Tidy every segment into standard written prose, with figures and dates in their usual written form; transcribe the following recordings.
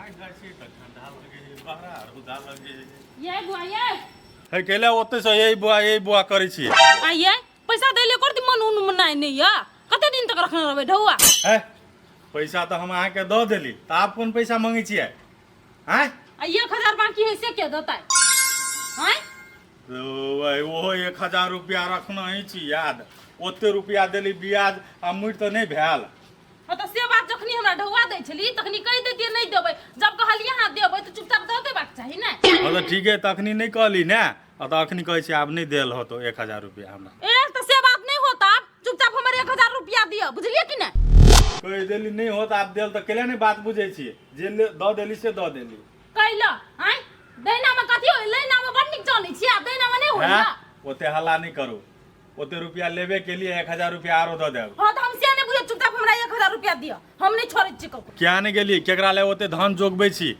कहाँ जाइ छियै तऽ ठंडा लगे है, बड़ा रौदा लगे है। ये बुआ ये। हे केला ओतै से यही बुआ यही बुआ करै छियै। आ ये पैसा दै ले कर मन उन मनाय नहीं या कते दिन तक रखने रहबै ढौआ? हे पैसा तऽ हम अहाँके दऽ देली, तऽ आब कोन पैसा मंगै छियै? आँय? आ 1000 बाकी है से के देतै? आँय? तो ओहो 1000 रुपया रखना ही छी याद, ओते रुपया देली ब्याज आ मुड़ि तऽ नहि भेल। हाँ तऽ से बात जखनी हमरा ढौआ दै छली तखनी कहि दैतियै नहि देबै, जब कहलियै हाँ देबै तऽ चुपचाप दऽ देबाक चाही ने। हाँ तऽ ठीक है, तखनी नहि कहली ने, आ तऽ अखनी कहै छी आब नहि देल होतो 1000 रुपया हमरा। ए तऽ से बात नहि होत, आब चुपचाप हमर 1000 रुपया दिअ, बुझलियै कि नहि? कहि देली नहि होत आब देल, तऽ केला नहि बात बुझै छियै? जे दऽ देली से दऽ देली। कैला आँय दैना में कथी होय? लैना में बड़ नीक जानै छियै, आ दैना में नहि होय। हैं? ओते हल्ला नहि करू, ओते रुपया लेबे के लिए 1000 रुपया आरो दऽ देब। हाँ तऽ हम से नहि बुझै, चुपचाप हमरा 1000 रुपया दिअ, हम नहि छोड़ै छी ककरो। किया नहि गेली? केकरा ले ओते धन जोगबै छी?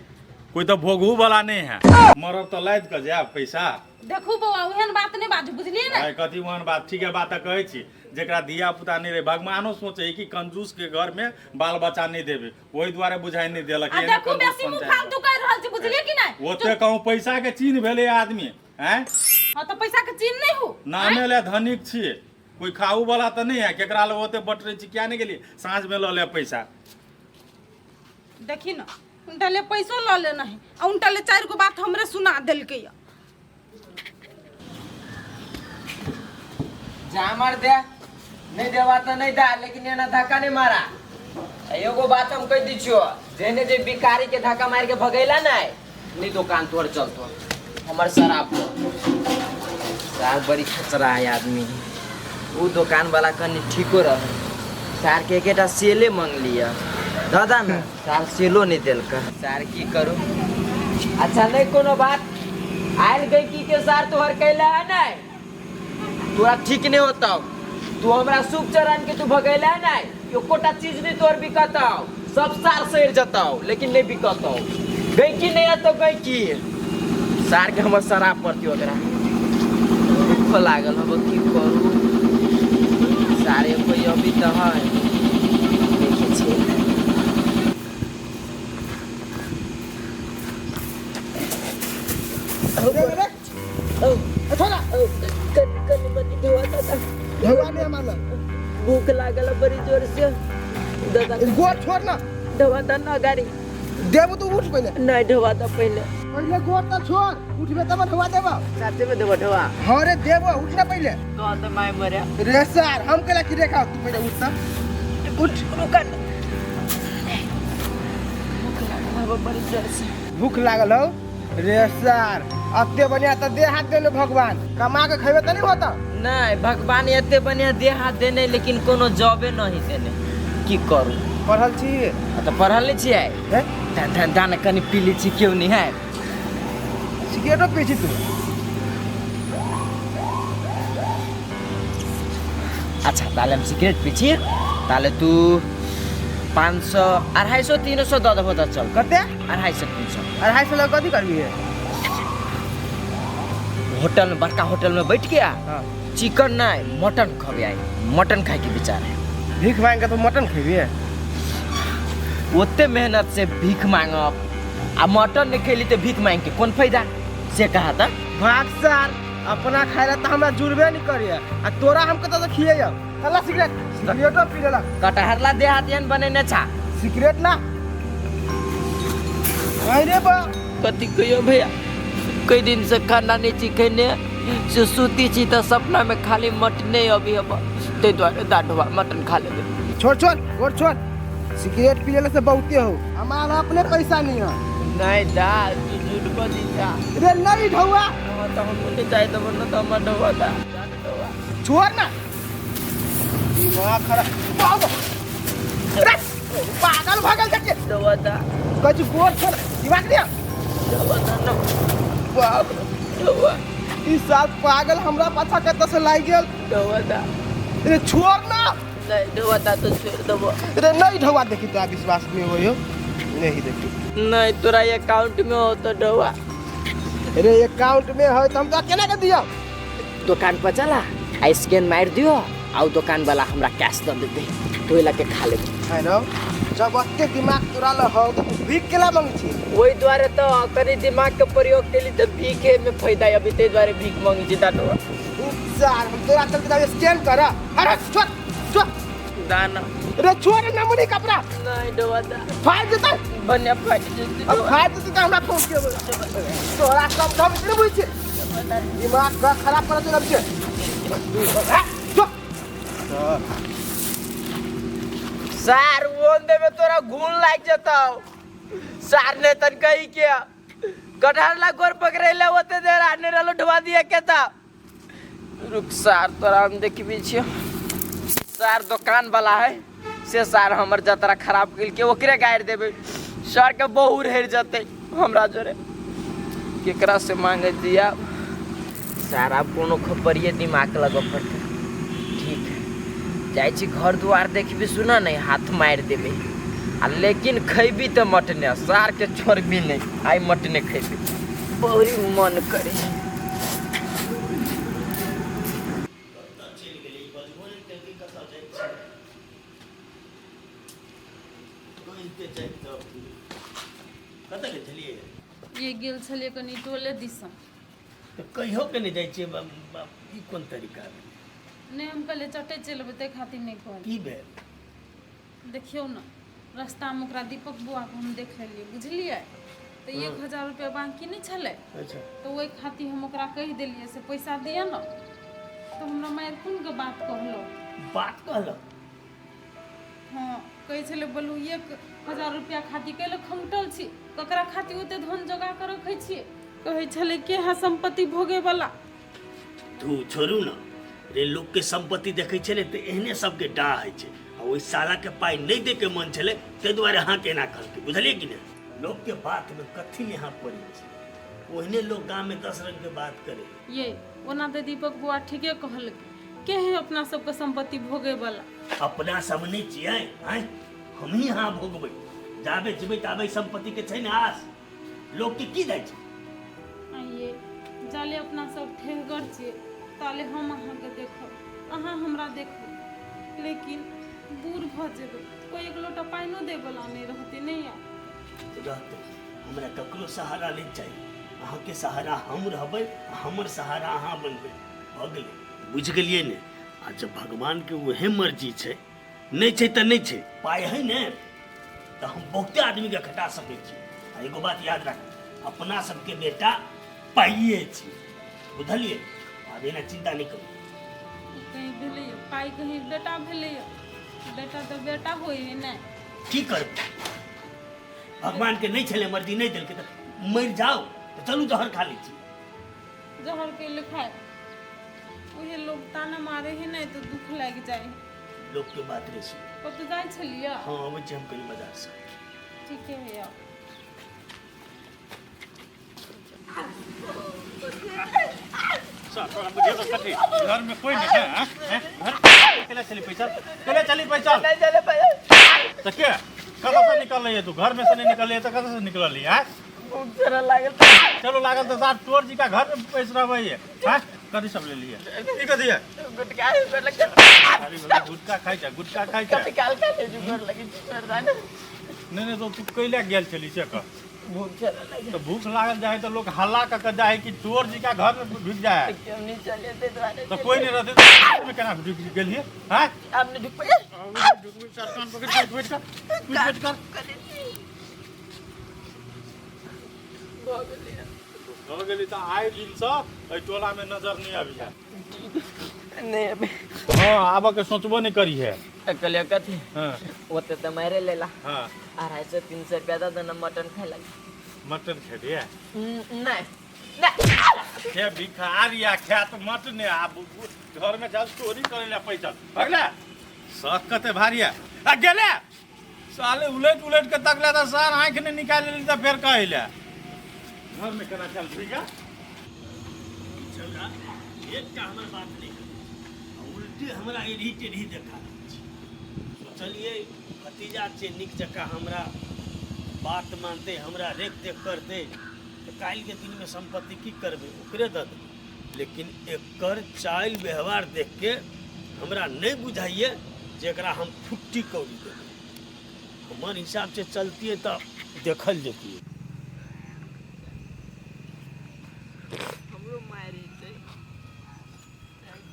कोई तऽ भोगहु वाला नहि है, मरब तऽ लादि कऽ जायब पैसा। देखू बौआ, ओहन बात नहि बाजू, बुझलियै ने? आइ कथी ओहन बात? ठीक है, बात तऽ कहै छी, जेकरा धिया पुता नहि रहै, भगवानो सोचे कि कंजूस के घर में बाल बच्चा नहि देबै, ओहि दुआरे बुझाइ नहि देलक। आ एहने देखू कंजूस बेसी मुँह पंचायत। फालतू कहि रहल छी, बुझलियै कि नहि? ओते कहूँ पैसा के चिन्ह भेलै आदमी? आँय? हाँ तऽ पैसा के चिन्ह नहि हो। नामे ले धनिक छियै, कोई खाऊ वाला तऽ नहि है, केकरा लग ओते बटरै छी? किया नहि गेलियै? साँझ में लऽ ले पैसा। देखी न, उनटा ले पैसो लऽ लेना है आ उनटा ले चारि गो बात हमरे सुना देलकै या। जामर दे नहीं देवा तो नहीं दा, लेकिन एना धक्का नहीं मारा। एगो बात हम कह दी छियो, जेने जे भिखारी के धक्का मार के भगैला नहीं नहीं दुकान तोड़ चलतो हमर शराब सार बड़ी खचरा है आदमी। वो दुकान वाला कनी ठीको रहे, सार के एकेटा सेले मांग लिया दादा ने, सार सेलो नहीं देलक। सार की करू? अच्छा नहीं कोनो बात, आयल गई की के सार तोहर कैला है नहीं तोरा ठीक नहीं होता, तू हमरा शुभ चरण के तू भगैला नहीं, एकोटा चीज नहीं तोहर बिकताओ, सब सार सड़ जताओ लेकिन नहीं बिकताओ। गई की नहीं तो गई की सार के हमर शराब पड़ती, ओकरा दुख लागल हम की करू? सारे कोई अभी तो है देखे छियै। कनी मनी धोआ दादा। धोआ नहीं हमारा। भूख लागल बड़ी जोर से दादा। गोर छोड़ ना। ढोआ दा ना गाड़ी। देबो तो उठ पहले। नहीं ढोआ दा पहले। पहले गोर तो छोड़, उठबे तब ढोआ देबो। साथे में देबो ढोआ। हाँ रे देबो, उठ ना पहले। तो तो my मरे। रे सर हम केला की देखा, तू पहले उठ ना। उठ। रुका। भूख लागल हो बड़ी जोर से। भूख लागल हो रे सर, अते बढ़िया तो दे हाथ देने भगवान, कमा के खेबे त नहीं होता। नहीं भगवान एते बढ़िया दे हाथ देने, लेकिन कोनो जॉबे नहीं देने, की करू? पढ़ल छी? तो पढ़ल नहीं छियै। हैं? दान दान दान कनी पी ली छी, क्यों नहीं है? सिगरेटो पी छी तू? अच्छा ताले हम सिगरेट पी छी, ताले तू 500 250 300 दऽ देबो तऽ चल। कते? 250 300। 250 लऽ कथी करबी है? होटल में, बड़का होटल में बैठ के हाँ। चिकन नहीं मटन खबे आई, मटन खाए के विचार है। भीख मांग के तो मटन खेबी है? ओते मेहनत से भीख मांगब आ मटन नहीं खेली तो भीख मांग के कौन फायदा, से कहा था। भाग सर, अपना खाए ला तो हमरा जुड़बे नहीं करिए आ तोरा हम कतऽ से खिए। चला सिगरेट, सिगरेटो पी लेलक। कटहरला देहात एहन बनेने छा। सिगरेट ला। अरे बा कथी कहियो भैया, कई दिन से खाना नहीं छी खेने, से सूती छी तऽ सपना में खाली मटने अभी अब, ताहि दुआरे दाढ़वा मटन खा लेबै। छोड़ छोड़ गोर छोड़, सिगरेट पी लेला से बहुते हो, हमारा अपने पैसा नहीं है। नहीं दा तू झूठ बजी जा। रे नहीं ढौआ। हाँ तो हम नहीं चाहे तो वरना तो हमारा ढौआ था। छोड़ ना, दिमाग खराब। बाबा रे पागल भागल देख। ढौआ दा। कछु गोर छोड़, दिमाग दिया। ढौआ दा ना। बाप ढौआ। ई साल पागल हमरा पाछा कतऽ से लागि गेल। ढौआ दा। रे छोड़ ना। नहीं ढौआ दा तो छोड़ देबो। रे नहीं ढौआ देखी तोरा विश्वास नहीं होयो, नहीं देखी। नहीं तोरा अकाउंट में हो तो ढौआ। रे अकाउंट में है तो हम तो केना के दियो? दुकान पर चला आ स्कैन मार दियो आ दुकान वाला हमरा कैश दऽ देतै, तो ओहि लऽ के खा लेबै। है न, जब अते दिमाग तोरा ल हौ त तू भीख केला मांगै छी? ओहि दुआरे तऽ कनि दिमाग के प्रयोग केली तऽ भीखे में फायदा अभी, ताहि दुआरे भीख मांगै छी दादा। सार, हम तोरा चलते जाबे स्टैंड कर। अरे छोड़ छोड़ दाना। रे छोड़ नमुनी कपड़ा। नहीं डोबा दा। फाड़ देतै। बन्या फाटि जेतै। अब फाड़ देतै तऽ हमरा फोन के तोरा सब धम नहि बुझै छी, दिमाग का खराब कर देलक छै। जो। सार ओन देबे तोरा घून लागि जेतौ सार। ने तन कही के कटहर ला गोर पकड़े ओते देर आने रहलो, ढुआ दिया के ता। रुक सार, तोरा हम देखबी छियो सार। दोकान वाला है से सार हमर जतरा खराब केलकै, ओकरे गारि देबै सर के। बहुर हेर जेतै हमरा जोरे। केकरा से मांगे दिया सार? आब कोनो खपरिये दिमाग लगऽ पड़तै। ठीक है, जाइ छी घर दुआर देखबी। सुन नहि हाथ मारि देबै आ लेकिन खैबी तऽ मटने सारके छोड़बी नहि। आइ मटने खैबी, बड़ी मन करै। चलि गेलै, बजबो नहि केलकै, कतऽ जाइ छै? कहिते जाइ तऽ कतऽ गेल छलियै? ये गेल छलियै कनि टोले दिसन। तऽ कहियो के नहि जाइ छियै बाप, ई कोन तरीका भेलै? नहि, हम कहलियै चटे चलि अबै, ताहि खातिर नहि कहलियै। की भेल? देखियौ ने, रास्तामे ओकरा दीपक बौआके हम देख लेलियै, बुझलियै? तऽ 1000 रुपया बाँकी नहि छलै। अच्छा। तऽ ओहि खातिर हम ओकरा कहि देलियै से पैसा दिअ ने, तऽ हमरा मारि कोन के बात कहलक। बात कहलक? हँ, कहै छलै, बोलू 1000 रुपया खातिर कैले खमटल छी? ककरा खातिर ओते धन जोगा कऽ रखै छियै? कहै छलै, के है सम्पत्ति भोगे वाला? तू छोड़ू ने रे, लोकके सम्पत्ति देखै छै ने तऽ एहने सबके डाह होइ छै। आ ओहि सालाके पाइ नहि दैके मन छलै, ताहि दुआरे अहाँके एना कहलकै, बुझलियै कि नहि? लोकके बातमे कथी लए अहाँ पड़ै छै? ओहने लोक गाममे 10 रंगके बात करे। ये ओना तऽ दीपक बौआ ठीके कहलकै, के है अपना सबके सम्पत्ति भोगे वाला? अपना सब नहि छियै? आँय, हमही अहाँ भोगबै। जाबे जेबै ताबे सम्पत्तिके छै ने आस, लोकके की जाइ छै? आइए जाले अपना सब ठेहगर छियै ताले हम अहाँके देखब, अहाँ हमरा देखब, लेकिन बूढ़ भऽ जेबै, कोइ एक लोटा पानिओ दैवला नहि रहतै, नहि आयत? रहतै, हमरा ककरो सहारा नहि चाही। अहाँके सहारा हम रहबै आ हमर सहारा अहाँ बनबै, भऽ गेलै। बुझि गेलियै ने? आ जब भगवानके उहे मर्जी छै, नहि छै तऽ नहि छै। पाइ है ने तऽ हम बहुते आदमीके खटा सकै छी। आ एगो बात याद राखू, अपना सबके बेटा पाइए छी, बुझलियै? आब एना चिन्ता नहि करू। कहीं भेलैए पाइ, कहीं बेटा भेलैए? बेटा तऽ बेटा होइ है ने। की करबै, भगवानके नहि छलै मर्जी, नहि देलकै तऽ मरि जाउ तऽ चलू जहर खा लै छी। जहर के लिखाय उहे लोग ताना मारे है ने तऽ दुख लागि जाइ है। लोकके बात नहि सुन। कतहु जाइ छलियै? हँ, अबै छी हम कनि बाजारसँ। ठीके है, आउ। सर, तोरा बुझेबो कथी? घर में कोई नहीं है, हाँ? हैं? घर केला चली पैसा, केला चली पैसा। नहीं चले पैसा। तऽ के कतऽ से निकललै तू? घर में से नहीं निकललै तऽ कतऽ से निकलली? आँय? भूख जरा लागल। चलो लागल तऽ साहब चोर जी का घर में पैसा रहबै है। आँय, कथी सब ले लिए? ई कथी है? गुटखा गोर लगे। अरे बाबा, गुटखा खाइ छै, गुटखा खाइ छै। कभी काल खा ले, गोर लगे छोड़ दा ना। नहि नहि, तऽ तू कैला गेल छली से कह। भूख जरा लगे। तऽ भूख लागल जाइ तऽ लोक हल्ला कऽ के जाइ कि चोर जी का घर में ढुकि जाइ है? क्यों नहीं चले ते द्वारे। तऽ कोई नहि रहतै तऽ घर में केना ढुकि गेलियै? आँय? हमने ढुक पे। ढुकबै सर, कान पकड़ि कऽ उठि बैठ कर, उठि बैठ कर। भऽ गेली तऽ आइ दिनसँ एहि टोलामे नजर नहि अबिहे। नहीं अभी। हँ, आबऽ के सोचबो नहि करिहे। कहलियै कथी? हँ। ओते तऽ मारे लेला। हँ। 250 300 रुपया दऽ देना, मटन खाय लगे। मटन खेलियै? नहीं नहीं। खे भिखार या खायत मटने, आब घरमे जाउ चोरी करै लए पैसा भगले शख कते भारी है। आ गेले साले, उलटि उलटि के तकले तऽ सर आँखि नहि निकालि लेली तऽ फेर कहै लए घरमे केना चल ठीक है। छौड़ा एकटा हमर बात नहि करै आ उल्टे हमरा एढ़ी टेढ़ी देखा दै छै। सोचलियै भतीजा छै, नीक जकाँ हमरा बात मानतै, हमरा रेख देख करतै तऽ काल्हिके दिनमे सम्पत्ति की करबै, ओकरे दऽ देबै। लेकिन एकर चालि व्यवहार देखके हमरा नहि बुझाइए जे एकरा हम फुट्टी कौड़ी देबै। हमर हिसाब से चलतियै तऽ देखल जैतियै। हमरो मारि हेतै,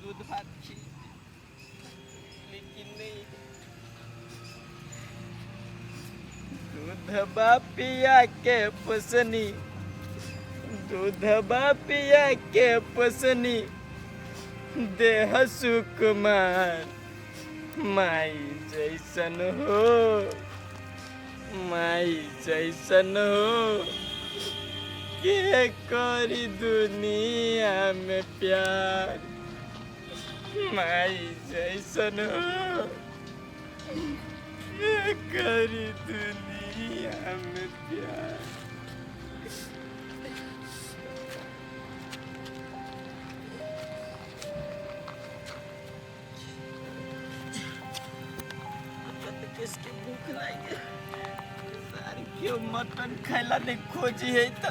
दूध भात खी, लेकिन नहि दूधबा पिया के पोसनी, दूधबा पिया के पोसनी, देह सुकुमार माई जैसन हो, माई जैसन हो, के करी दुनिया में प्यार, माई जैसन हो, के करी दुनिया में प्यार। किसके भूख लागे सार, क्यों मटन खाइला नहीं खोजी है त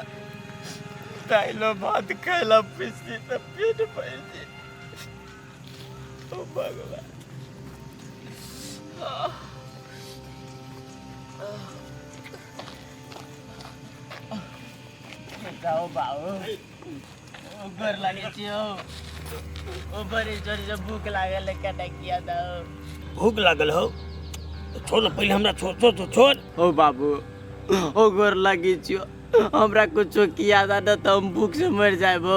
दाइलो भात खाइला पिसी त पेट भर जे। ओ भगवान, जाओ बाबू, ओ गोर लागे छियो। ओ बड़ी जोर से भूख लागल है, कटा किया दो। भूख लागल हो तो छोड़ न, पहले हमरा छोड़ छोड़ छोड़ छोड़। ओ बाबू, ओ गोर लागे छियो, हमरा कुछो किया दा न तो हम भूख से मर जाएबो।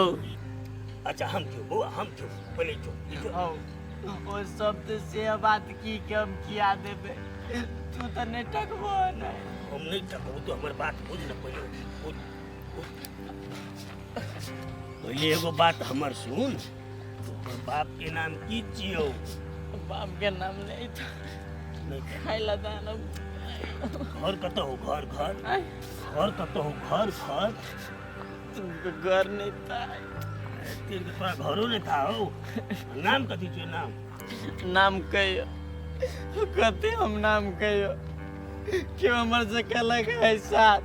अच्छा हम क्यों बउआ, हम क्यों पहले छोड़ ई छोड़। ओ ओ सब तो से बात की के हम किया देबे, तू तो नहीं टकबो ने। हम नहीं टकबो, तो हमर बात बुझ न पहले। बुझ, बुझ। पहले एगो बात हमर सुन, तोहर बाप के नाम की छियौ? बाप के नाम नहीं था। नहीं था। खाइ ला दाना। घर कतऽ हो? घर घर आय। घर कतऽ हो? घर घर घर नहीं था। तेरे के तोरा घरो नहीं था हो? नाम कथी छियौ? नाम नाम कहियो कथी? हम नाम कहियो क्यों? हमर से कहलक है साथ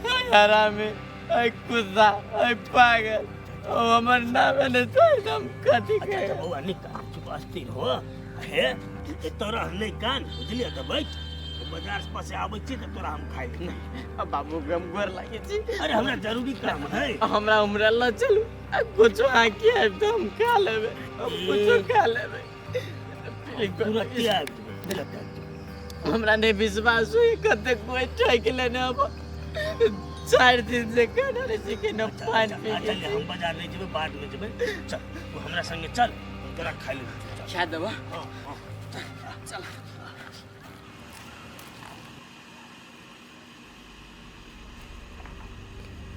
है हरामी, है कुत्ता, है पागल। ओ हमर नाम नहीं था, हम कथी अच्छा अच्छा कहियो? बउआ नहीं कान, चुप अस्थिर हो। हे एतऽ रह, नहीं कान, बुझलियै? तऽ बैठ, बाजार से पासे आबै छी तऽ तोरा हम खाइ देबै। अब बाबू के हम गोर लागे छी। अरे हमरा जरूरी काम है। हमरा उमरा ल चलू, आ कुछो आँखि आबि तऽ हम खा लेबै, हम कुछो खा लेबै। तुरंते आबि जेबै, तुरंते आबि जेबै। हमरा नहि विश्वास होई, कते कोई ठकि लेने। अब 4 दिन से खाना नहीं सीखे न अच्छा, पानी अच्छा, पी अच्छा, के। ले, हम बाजार नहीं जेबै, बाद में जेबै। चल तू हमरा संगे चल, हम तोरा खाइ ले चल। खा देबा? हाँ हाँ। चल।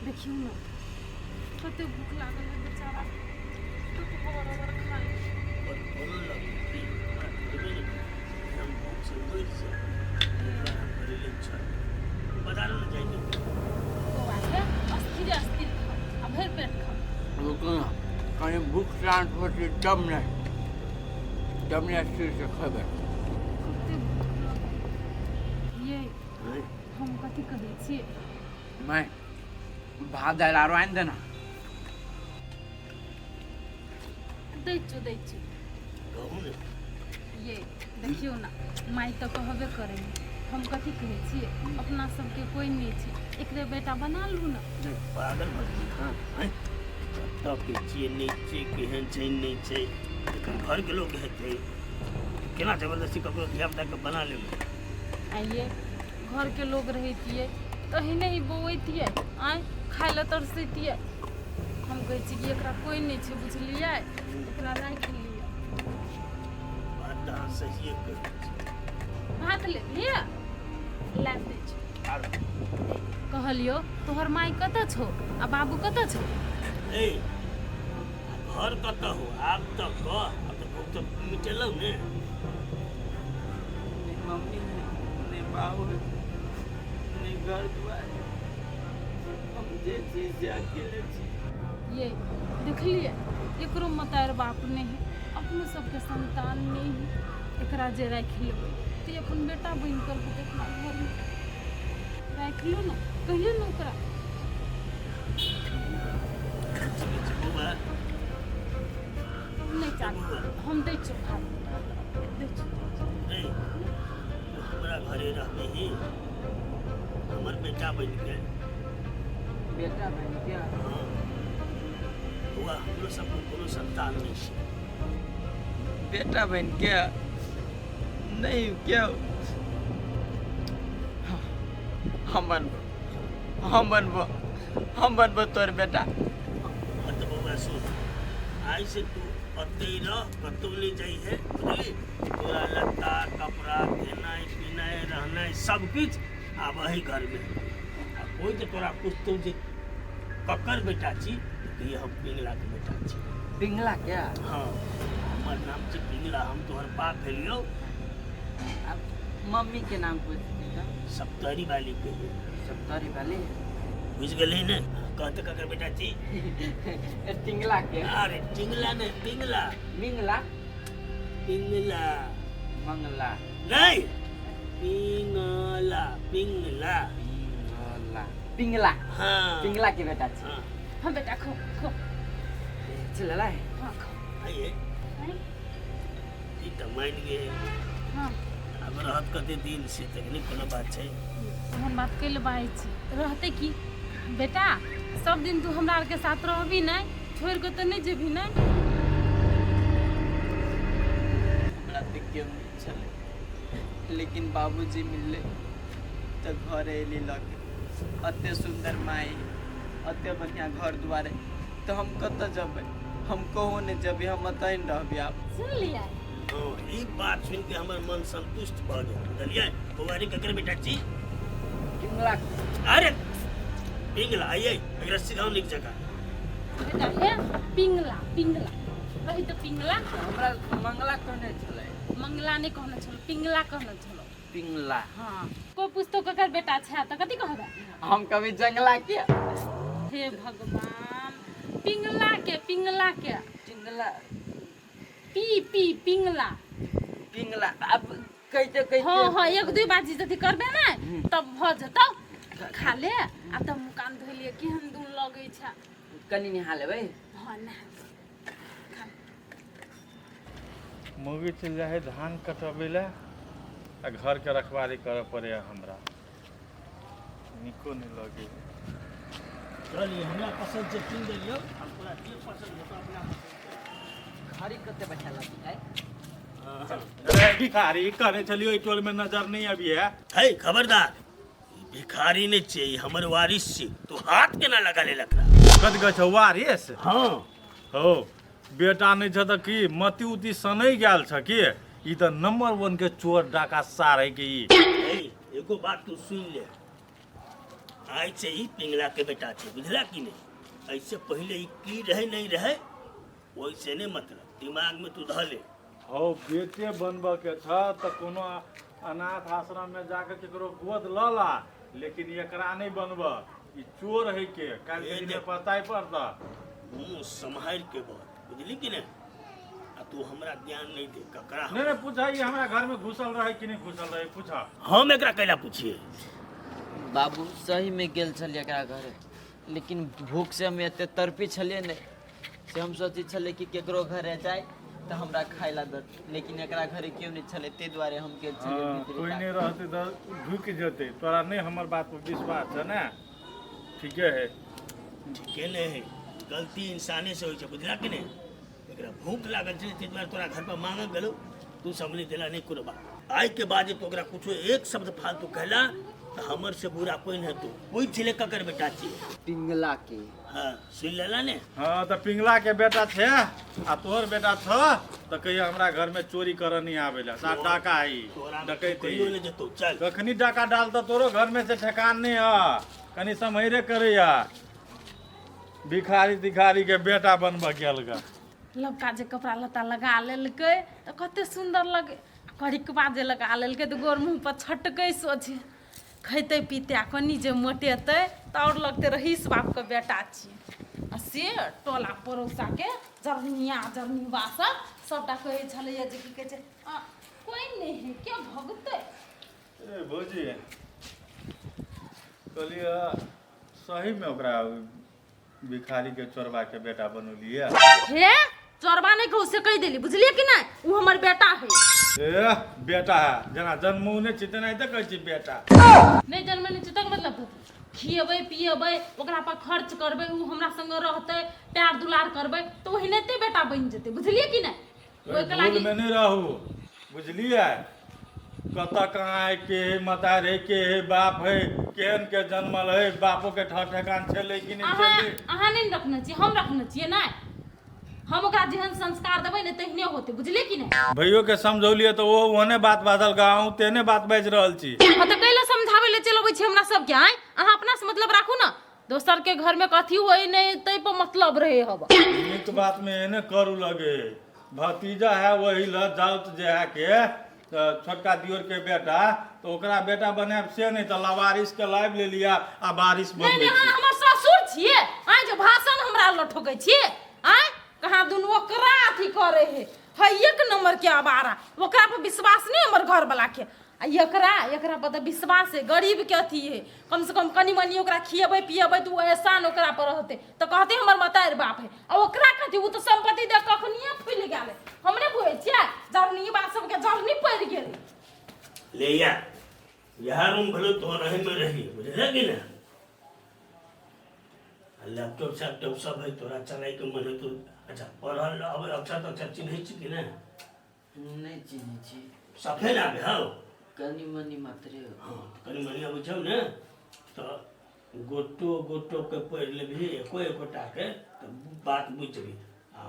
देखियौ ने कते भूख लागल है बेचारा, कते बराबर खाइ। पर बोलऽ लगलै कि हमरा देबै ने, हम भूख से मरि जायब। एकरा हम घरेलू छल बाजारो ने जाइ देबै। बौआ के अस्थिर अस्थिर खाओ आ भरि पेट खाओ। रुकू ना, कहीं भूख शांत होती तब नहीं, तब नहीं स्थिर से खेबै। कते भूख लागल ये। हैं? हम कथी कहै छियै? मैं भात दालि आरो आनि देना। दै छियौ, दै छियौ। कहू ने। ये देखियौ ने, माय तऽ कहबे करै। हम कथी कहै छियै, अपना सबके कोइ नहि छै, एकरे बेटा बना लू ने। नहीं, पागल भऽ गेली हँ? हैं? कतऽ के छियै, नहि छियै, केहन छै नहि छै, एखन घरके लोक हेतै, केना जबरदस्ती ककरो धियापुताके बना लेबै? आइए घरके लोग रहितियै तहिने ही बौऐतियै, आँय खाय लए तरसैतियै। हम कहै छी कि एकरा कोइ नहि छै, बुझलियै? एकरा राखि लिअ। बात तऽ अहाँ सहिए कहै छी। भात लेलियै? लाबि दै छी। आर कहलियौ, तोहर माय कतऽ छौ आ बाबू कतऽ छौ? ए, घर कतऽ हो? आब तऽ कह, आब तऽ भूख तऽ मिटेलहुँ ने। नहीं मम्मी है, नहीं बाबू है, नहीं घर दुआर, हम जे छी से अकेले छी। ये देखलियै, एकरो मतार बाप नहि है, अपनो सबके संतान नहि है। एकरा जे राखि लेबै तऽ ई अपन बेटा बनि कऽ रहतै अपना घरमे। राखि लू ने, कहियौ ने ओकरा। ठीक छै बौआ। नहि चाही, हम दै छियौ भात, दै छियौ, दै छियौ। ए, तू हमरा घर घरे रहबही हमर बेटा बनि के बेटा बनि के हाँ बौआ हमरो सबके कोनो संतान नहि छै बेटा बनि के नहीं क्यों हम बनबो हम बनबो हम बनबो तोर बेटा हाँ तऽ बौआ सुन आइ से तू ओतहि रह कतहु नहि जइहे बुझली तोरा लत्ता कपड़ा खेनाइ पीनाइ रहनाइ सब किछु आब एहि घरमे आ कोइ जे तोरा पुछतौ जे ककर बेटा छी तऽ कहिए हम पिंगलाके बेटा छी पिंगला क्या हाँ हमर नाम छै पिंगला हम तोहर बाप भेलियौ अब मम्मी के नाम पूछती तो सप्तरी वाली कहिए सप्तरी वाली बुझि गेलही ने कहते ककर बेटा छी टिंगला के अरे टिंगला ने पिंगला मिंगला पिंगला मंगला नहीं पिंगला पिंगला पिंगला पिंगला हाँ पिंगला के बेटा छी हाँ हाँ बेटा खो खो चलला है हाँ खो आइए आँय? ई तऽ मानि गेल हाँ आब रहत कते दिन से तऽ नहि कोनो बात छै ओहन बात कैले बाजै छी रहतै की बेटा सब दिन तू हमरा आरके साथ रहबी नहि छोड़ि कऽ तऽ नहि जेबही ने हमरा तऽ केओ नहि छलै लेकिन बाबूजी मिललै तऽ घर अयली लऽ के एते सुन्दर माय एते बढ़िआँ घर दुआर तऽ हम कतऽ जेबै हम कहूँ नहि जेबै हम एतहि रहबै आब सुन लियै हँ ई बात सुनि के हमर मन संतुष्ट भऽ गेल बुझलियै बौआ रे ककर बेटा छी पिंगला अरे पिंगला आइए एकरा सिखाउ नीक जकाँ बेटा हे पिंगला पिंगला कही तऽ पिंगला हमरा मंगला कहने छलै मंगला नहि कहने छलो पिंगला कहने छलो पिंगला हाँ कोइ पूछतो ककर बेटा छै तऽ कथी कहबै हम कभी जंगला के हे भगवान पिंगला के पिंगला के पिंगला पी पी पिंगला पिंगला अब कहिते कहिते हाँ हाँ एक दुई बाजी जदि करबे ने तब भऽ जेतौ खा ले आ तब मुँह कान धो लिए केहन दून लगै छै कनि नहा लेबै हाँ नहा मौगी चलि जाइ हइ धान कटबै लए आ घरके रखवाली करऽ पड़ैए हमरा नीको नहि लगै चल ई हमरा पसन्द छै कीन देलियौ आब तोरा जे पसन्द हेतौ अपना पसन्द घड़ी कते बढ़िया लगै है अरे भिखारी कहने छलियो एहि टोल में नजर नहीं अभी है है खबरदार ई भिखारी नहि छै ई हमर वारिस छै तू हाथ केना लगा लेलक रहा? कत गछ वारिस हाँ हो बेटा नहि छ तऽ की मति उति सनै गेल छ की ई तऽ नंबर वन के चोर डाका सार है के ई है एगो बात तू सुन ले आइ से ही पिंगला के बेटा छै बुझला कि नहि ऐसे पहिले ई की रहे नहीं रहे ओहिसे नहीं मतलब दिमाग में तू धऽ ले हौ बेटे बनबऽ के छ तऽ कोनो अनाथ आश्रम में जाके केकरो गोद लऽ ला लेकिन एकरा नहि बनबऽ ई चोर है के काल्हि के दिन में पछताए पड़तऽ मुँह सम्हारि के बोल बुझली कि नहि आ तू हमरा ज्ञान नहि दे ककरा नहीं नहीं पूछा ई हमरा घर में घुसल रहे कि नहीं घुसल रहे पूछा हम एकरा कैला पूछिए बाबू सही में गेल छलियै एकरा घरे लेकिन भूख से हम एते तड़पी छलियै ने से हम सोचै छलियै कि केकरो घरे जाय तऽ हमरा खाय ला दत लेकिन एकरा घरे केओ नहि छलै ताहि दुआरे हम गेल छलियै हाँ, भीतरी कोई ताक। नहीं रहते तो ढुक जेते तोरा नहीं हमर बात पर विश्वास है ना ठीके है ठीके नहि है गलती इंसाने से होइ छै बुझला कि नहि एकरा भूख लागल छै ताहि दुआरे तोरा घर पर मांगऽ गेलौ तू सब नहि देला नहि कोनो बात आइ के बाद जे तू ओकरा कुछो एक शब्द फालतू कहला तऽ हमर से बुरा कोई नहि हेतौ पूछि ले ककर बेटा छी पिंगला के हाँ सुनि लेला ने हाँ तऽ पिंगला के बेटा छै आ तोहर बेटा छ तऽ कहिया हमरा घर में चोरी करऽ नहीं आबेला साथ डाका है ई, तोरा डकैत है कहियो ई। नहि जेतौ चल कखनी डाका डालता तोरो घर में से ठेकान नहीं है कनी सम्हरे करैया भिखारी तिखारी के बेटा बनबऽ गेल गा लबका जे कपड़ा लत्ता लगा लेलकै तऽ कते सुन्दर लगै करिकबा जे लगा लेलकै तऽ गोर मुँह पर छटकै सोझे खैतै पीतै आ कनि जे मोटेतै तऽ आओर लगतै रहीस बापके बेटा छियै आ से टोला पड़ोसाके जरनिया जरनिबा सब सबटा कहै छलैया जे की कहै छै आ, कोइ नहि है के भगतै ए भौजी कहलियै सहीमे ओकरा भिखारी के चोरबा के बेटा बनौलियै हे चोरबा नहि कहू से कहि देली, बुझलियै कि नहि? ओ हमर बेटा है। ए बेटा है, जेना जन्मौने छी तेनाहिते कहै छी बेटा। नहि जन्मेने छी तक मतलब कथी? खिएबै पिएबै, ओकरा पर खर्च करबै, ओ हमरा संगे रहतै, प्यार दुलार करबै तऽ ओहिनाते बेटा बनि जेतै, बुझलियै कि नहि? ओहिके लागि भूलमे नहि रहू, बुझलियै? कतऽ कहाँ है, के है मतार है, के है बाप है, केहन के जन्मल है, बापो के ठर ठेकान छलै कि नहि अहाँ छलै। अहाँ नहि ने रखने छियै, हम रखने छियै। नहि, हम ओकरा जेहन संस्कार देबै ने तेहने होतै, बुझलियै कि नहि? भैयो के समझौलियै तऽ ओहो ओहने बात बाजल, अहूँ तेहने बात बाजि रहल छी। हाँ तऽ कैला समझाबै लए चलि अबै छी हमरा सबके? आँय, अहाँ अपना से मतलब राखू ने, दोसर के घर में कथी होय नहि तै पर मतलब रहे हब। नीक बात में एने करू लगे, भतीजा है वही ल जाउत जे है के तऽ छोटका दियोर के बेटा, तऽ ओकरा बेटा बनायब से नहि तऽ लवारिस के लाबि लेलियै आ बारिश नहि बनबै नहि, अहाँ छी। हमर ससुर छियै, आँय, जे भाषण हमरा लग ठोकै छियै? आँय, कहाँ दुनू ओकरा अथी करे है, है एक नंबर के आवारा, ओकरा पर विश्वास नहि हमर घर वाला के, आ एकरा एकरा पर तऽ विश्वास है। गरीब के अथी है, कम से कम कनि मनि ओकरा खिएबै पिएबै तऽ ओ एहसान ओकरा पर रहतै तऽ कहतै हमर मतारि बाप है। आ ओकरा कथी, ओ तऽ सम्पत्ति देख कखनिए फूलि गेल है। हम नहि बुझै छियै, जरनी बात सबके जरनी पड़ि गेल। ले या यह रूम भेलो तो रहे में रही, बुझले कि ना? आ लैपटॉप सैपटॉप सब है, तोरा चलाय के मन है तो। अच्छा, पढ़ल अब अक्षर तो अक्षर चिन्है छी कि ना? नहि चिन्है छी। सफे ना आबै हौ? कनि मनि मात्रे। हाँ, तऽ कनि मनि अबै छौ ने, तऽ गोटो गोटो के पढ़ि लेबही, एको एकोटा के, तऽ बात बुझि जेबही। आ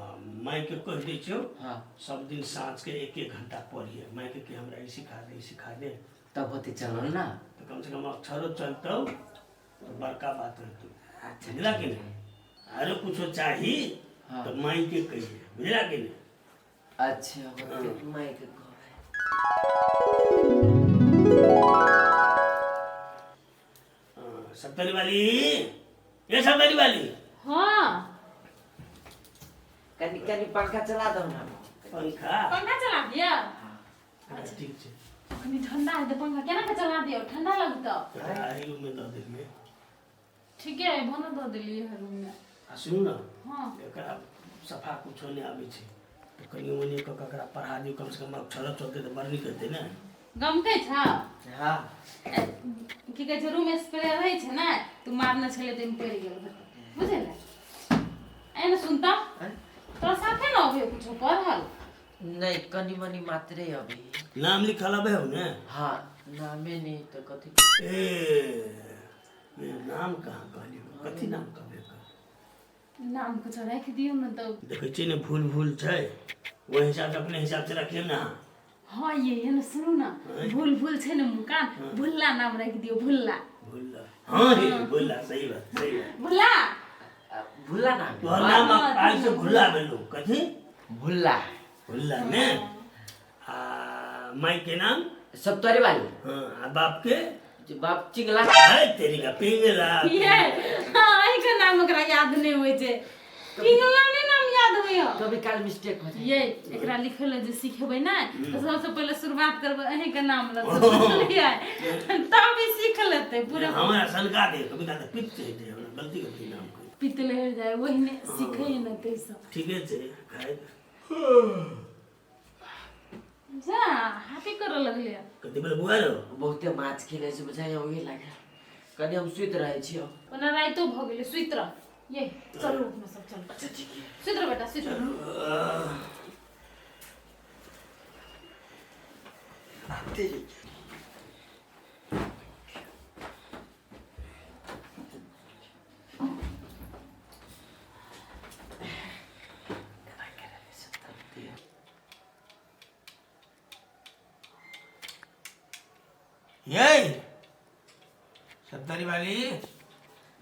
मायके कहि दै छियौ। हाँ। सब दिन साँझ के एक एक घंटा पढ़िए, मायके कि हमरा ई सिखा दे, ई सिखा दे। तब होते चलल ना। तऽ कम से कम अक्षरो चलतौ तऽ बड़का बात होतौ। अच्छा। बुझला कि नहि? आरो कुछो चाही हाँ। तऽ मायके कहिए, बुझला कि नहि? अच्छा, होते, मायके कहबै। सप्तरी वाली, ये सप्तरी वाली। हाँ। कनि कनि पंखा चला दो ना। पंखा? पंखा चला दिया। अच्छा, ठीक छै। कनि ठंडा है तऽ पंखा केना के चला दियौ, ठंडा लगतौ। एहि रूम में दऽ देलियै। ठीके है, भोना दऽ देलियै है रूम में। आ सुनू ने। हाँ। एकरा सफा कुछो नहि आबै छै, तऽ कनि मनि कऽ कऽ एकरा पढ़ा दियौ, कमसँ कम अक्षरो चलतै तऽ बड़ नीक हेतै ने। गमकै छौ? हाँ। की कहै छै, रूम स्प्रे रहै छै ने, तू मारने छलै तऽ पड़ि गेल हेतै, बुझल? एने सुनता, तोरा साथे ने अबै कुछो पढ़ल? नहि, कनि मनि मात्रे अबै। नाम लिखल अबै हौ ने? हाँ, नामे नहि तऽ कथी। ए ए, नाम कहाँ कहलियै? कथी नाम कहबै एकर? नाम कुछो राखि दियौ ने तऽ। देखै छियै ने, भूल भूल छै, ओहि हिसाबसँ अपने हिसाबसँ रखियौ ने अहाँ। हाँ, ये ने सुनू ने, भूल भूल छै ने मुकान, भुल्ला नाम राखि दियौ, भुल्ला। भुल्ला, हाँ हे भुल्ला, सही बात, सही बात। भुल्ला। भुल्ला नाम। तोहर नाम आज से भुल्ला भेलौ। कथी? भुल्ला। भुल्ला ने। आ माई के नाम? सप्तरी वाली। हाँ, आ बाप के? जे बाप चिंगला। है तेरी का पिंगला। ये हाँ, एहि के नाम ओकरा याद नहि होइ छै, पिंगला नहि नाम याद होइए। कभी काल मिस्टेक हो जाए। ये एकरा लिखै लए जे सिखेबै ने तऽ सबसँ पहिले शुरुआत करबै अहीं के नाम लऽ कऽ, बुझलियै? तब ई सीख लेतै पूरा। हमरा सनका दे, कभी काल तऽ पित चढ़ि जाय हमरा, गलती गलती नाम कहि। पित लहरि जाय, ओहिने सीखै ने ताहिसँ। ठीके छै, खाइ। जा हाफी करऽ लगलै। कथी भेल बुआ रो? बहुते माछ खेले से बुझाइ ओही लागे, कनि हम सुति रहै छी। ओना राइतो भऽ गेलै, सुति रह। ये चलू अपना सब, चलू। अच्छा, ठीक है। सुति रह बेटा, सुति रह। तेरी ये सत्तरी वाली।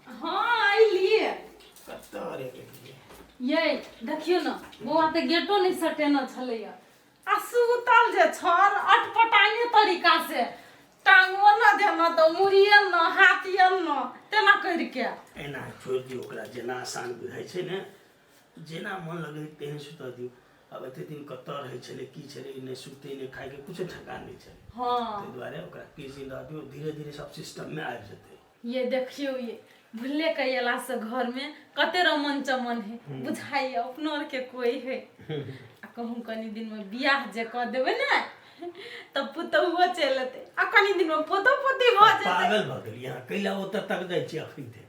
हाँ, अइलियै। कतऽ रे गेलियै? ये देखियौ ने बौआ, तऽ गेटो नहि सटेने छलैया आ सुतल जे छल अटपटाने तरीका से, टांगो न देना तऽ मुड़िए न हाथिए न तेना करिके। एना छोड़ि दियौ ओकरा, जेना आसान बुझाइ छै ने, जेना मन लगै तेहन सुतऽ दियौ। आब एते दिन कतऽ रहै छलै, की छलै, नहि सुतै नहि खाइके किछो ठेकान नहि छलै। हाँ। ताहि दुआरे ओकरा किछु दिन रह दियौ, धीरे धीरे सब सिस्टममे आबि जेतै। ये देखियौ, ये भुल्ले के अयला से घर में कते रमन चमन है, बुझाइए अपनो आर के कोई है। आ कहूँ कनी दिन में बियाह जे कऽ देबै ने तऽ पुतहुओ चलि एतै आ कनी दिन में पोतो पोती भऽ जेतै। पागल भऽ गेलियै अहाँ, कैला ओतऽ तक जाइ छियै अखन ते?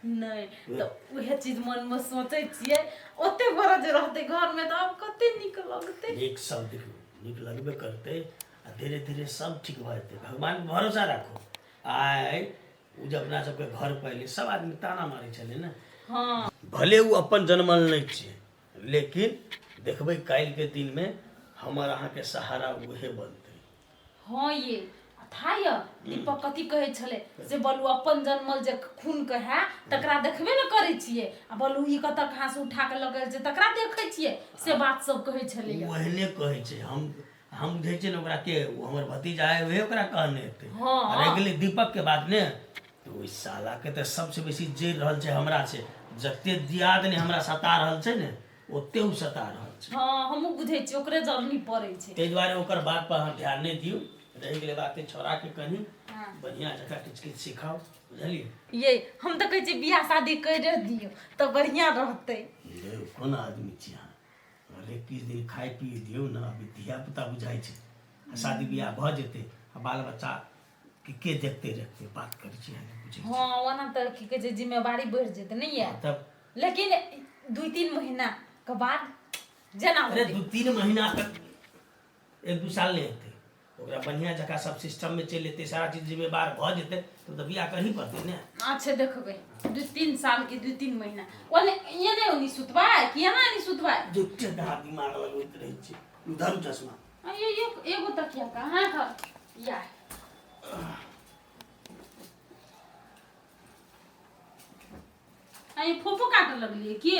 नहि तऽ उएह चीज मनमे सोचै छियै, ओते बड़ा जे रहतै घरमे तऽ आब कते नीक लगतै। नीक सब देखियौ, नीक लगबे करतै आ धीरे धीरे सब ठीक भऽ जेतै। भगवान भरोसा राखू। आइ ओ जे अपना सबके घर पर एलै, सब आदमी ताना मारै छलै ने। हँ, भले ओ अपन जनमल नहि छै, लेकिन देखबै काल्हिके दिनमे हमर अहाँके सहारा उहे बनतै। हँ ये, था य दीपक कथी कहै छलै से, बोलू अपन जनमल जे खून के है तकरा देखबे ने करै छियै, आ बोलू ई कतऽ कहाँ से उठा के लऽ गेल छै तकरा देखै छियै, से बात सब कहै छलै। ओ एहने कहै छै। हम बुझै छियै ने ओकरा के, ओ हमर भतीजा है, उहे ओकरा कहने हेतै। हँ। आ रहि गेलै दीपक के बात ने, तऽ ओहि साला के तऽ सबसे बेसी जरि रहल छै हमरा से। जते दियाद ने हमरा सता रहल छै ने, ओते ओ सता रहल छै। हँ, हमहूँ बुझै छियै ओकरे जरनी पड़ै छै। ताहि दुआरे ओकर बात पर अहाँ ध्यान नहि दियौ। रहि गेलै बात छौड़ाके, कनि बढ़िआँ जकाँ किछु किछु सिखाउ, बुझलियै? ये हम तऽ कहै छियै बियाह शादी करि दियौ तऽ बढ़िआँ रहतै। यौ, कोन आदमी छी अहाँ? अरे किछु दिन खाय पी दियौ ने, अभी धिया पुता बुझाइ छै, आ शादी बियाह भऽ जेतै आ बाल बच्चा के देखते रखते? बात करै छी अहाँ, बुझै छी? हँ, ओना तऽ की कहै छै, जिम्मेवारी बढ़ि जेतै नहि ये? तब। लेकिन 2-3 महीना के बाद जेना अरे होतै। 2-3 महीना तक, 1-2 साल नहि हेतै ओकरा, बढ़िआँ जकाँ सब सिस्टममे चलि एतै, सारा चीज जिम्मेवार भऽ जेतै, तब तऽ बियाह करही पड़तै ने। अच्छा देखबै, 2-3 साल के 2-3 महीना ओने एने ओनी सुतबै कि एना एनी सुतबै? झूठे कहाँ दिमाग लगबैत रहै छी। धरू चश्मा। आ ये एगो तकिया कहाँ है या? आ ये फोफो काटऽ लगलियै की?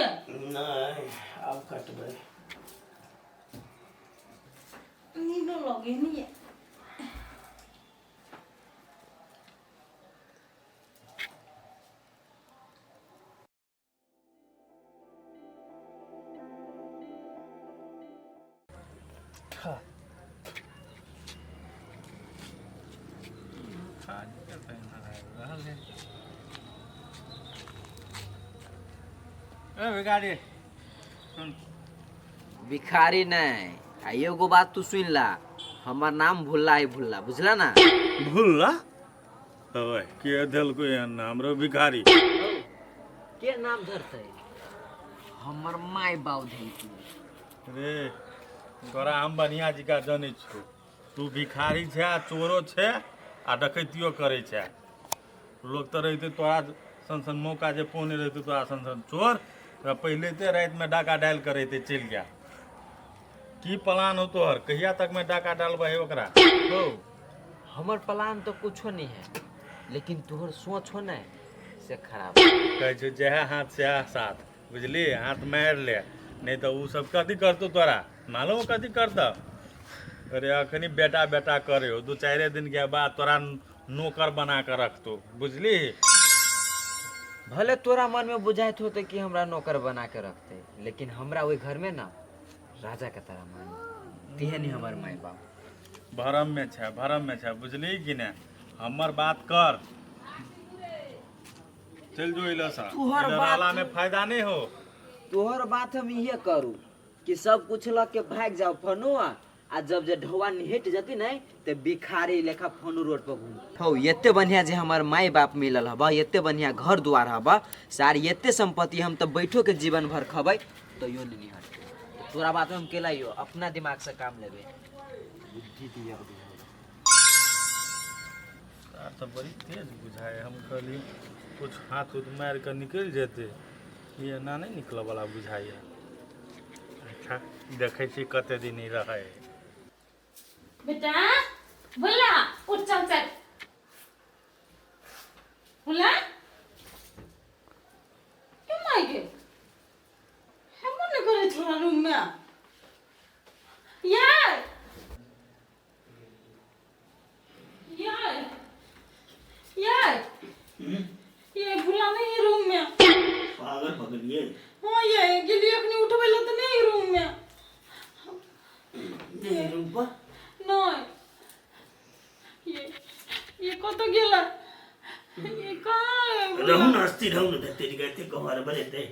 नहि, आब कटबै। नींदो लगे नहीं है। ए भिखारी, सुन। भिखारी नहीं, आ एगो बात तू सुन ला, हमर नाम भुल्ला है, भुल्ला, बुझला ना? भुल्ला? ओए, के देलको एहन नाम रो भिखारी? के नाम धरते? हमर माय बाप धरते। रे तोरा हम बढ़िया जकाँ जनै छौ, तू भिखारी छै आ चोरो छै आ डकैतियो करै छै। लोक तऽ रहितै तोरा सन सन मौका जे पौने रहितै तोरा सन सन चोर, तऽ पहिले ते रातिमे डाका डालि कऽ रहितै चलि गेल। की प्लान हो तोहर? कहिया तकमे डाका डालबही ओकरा हौ? हमर प्लान तो कुछो नहीं है, लेकिन तोहर सोच हो ने से खराब। कहै छै जएह हाथ सएह साथ, बुझली? हाथ मारि ले, नहि तऽ ओ सब कथी करतौ तोरा मालूम? कथी करतौ? अरे अखनी बेटा बेटा करे हो, 2-4 दिन के बाद तोरा नौकर बना के रखतो, बुझली? भले तोरा मन में बुझाइत होते कि हमरा नौकर बना के रखते, लेकिन हमरा ओहि घर में ना राजा के तरह मान तेहन ही हमर माय बाप। भरम में छै, भरम में छै, बुझली कि ने? हमर बात कर, चल जो इला सा। तोहर इधर बात- रहला में फायदा नहीं हो। तोहर बात हम इहे करू कि सब कुछ लग के भाग जाओ फनो, आ जब जे ढौआ निहट जती नहीं ते भिखारी लेखा फनो रोड पर घूम हौ। एते बढ़िया जे हमर माय बाप मिलल हबा, एते बढ़िया घर द्वार हबा सार, एते संपत्ति, हम तो बैठो के जीवन भर खबै तैयो नहीं निहट। तोरा बात में हम केला यो अपना दिमाग से काम लेबे, बुद्धि दिया। आर तऽ बड़ी तेज बुझाइ। हम कहली कुछ हाथ उथ मारि कऽ निकलि जेतै, ई एना नहि निकलऽ वाला बुझाइए। अच्छा देखै छी कते दिन ई रहै। बेटा भुल्ला, उठ, चल चल। भुल्ला क्यों मार गए? हम नहीं करे छोड़ा रूम में यार। यार यार, ये भुला नहीं है रूम में। पागल भऽ गेलियै? हाँ, ये गेलिए अखनी उठबै ला तऽ नहीं रूम में। नहि रूम पर? नहीं। ये कतऽ गेला? ये कहाँ है? रहू ने अस्थिर रहू ने तेरी गायते कहर बनेतै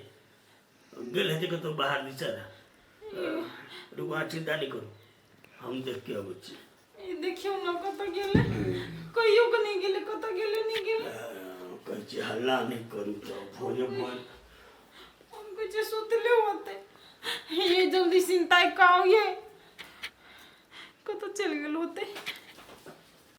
गेल हेतै कतौ बाहर दिशा रुकू अहाँ चिन्ता नहि करू हम देख के अबै छी। ई देखियौ ने कतऽ गेलै, कहियो के नहि गेलै, कतऽ गेलै नहि गेलै। कहै छी हल्ला नहि करू तऽ भोरे भोर। हम कहै छियै सुतले होतै। ये जल्दी सिंताई का ये कतऽ चलि गेल होतै।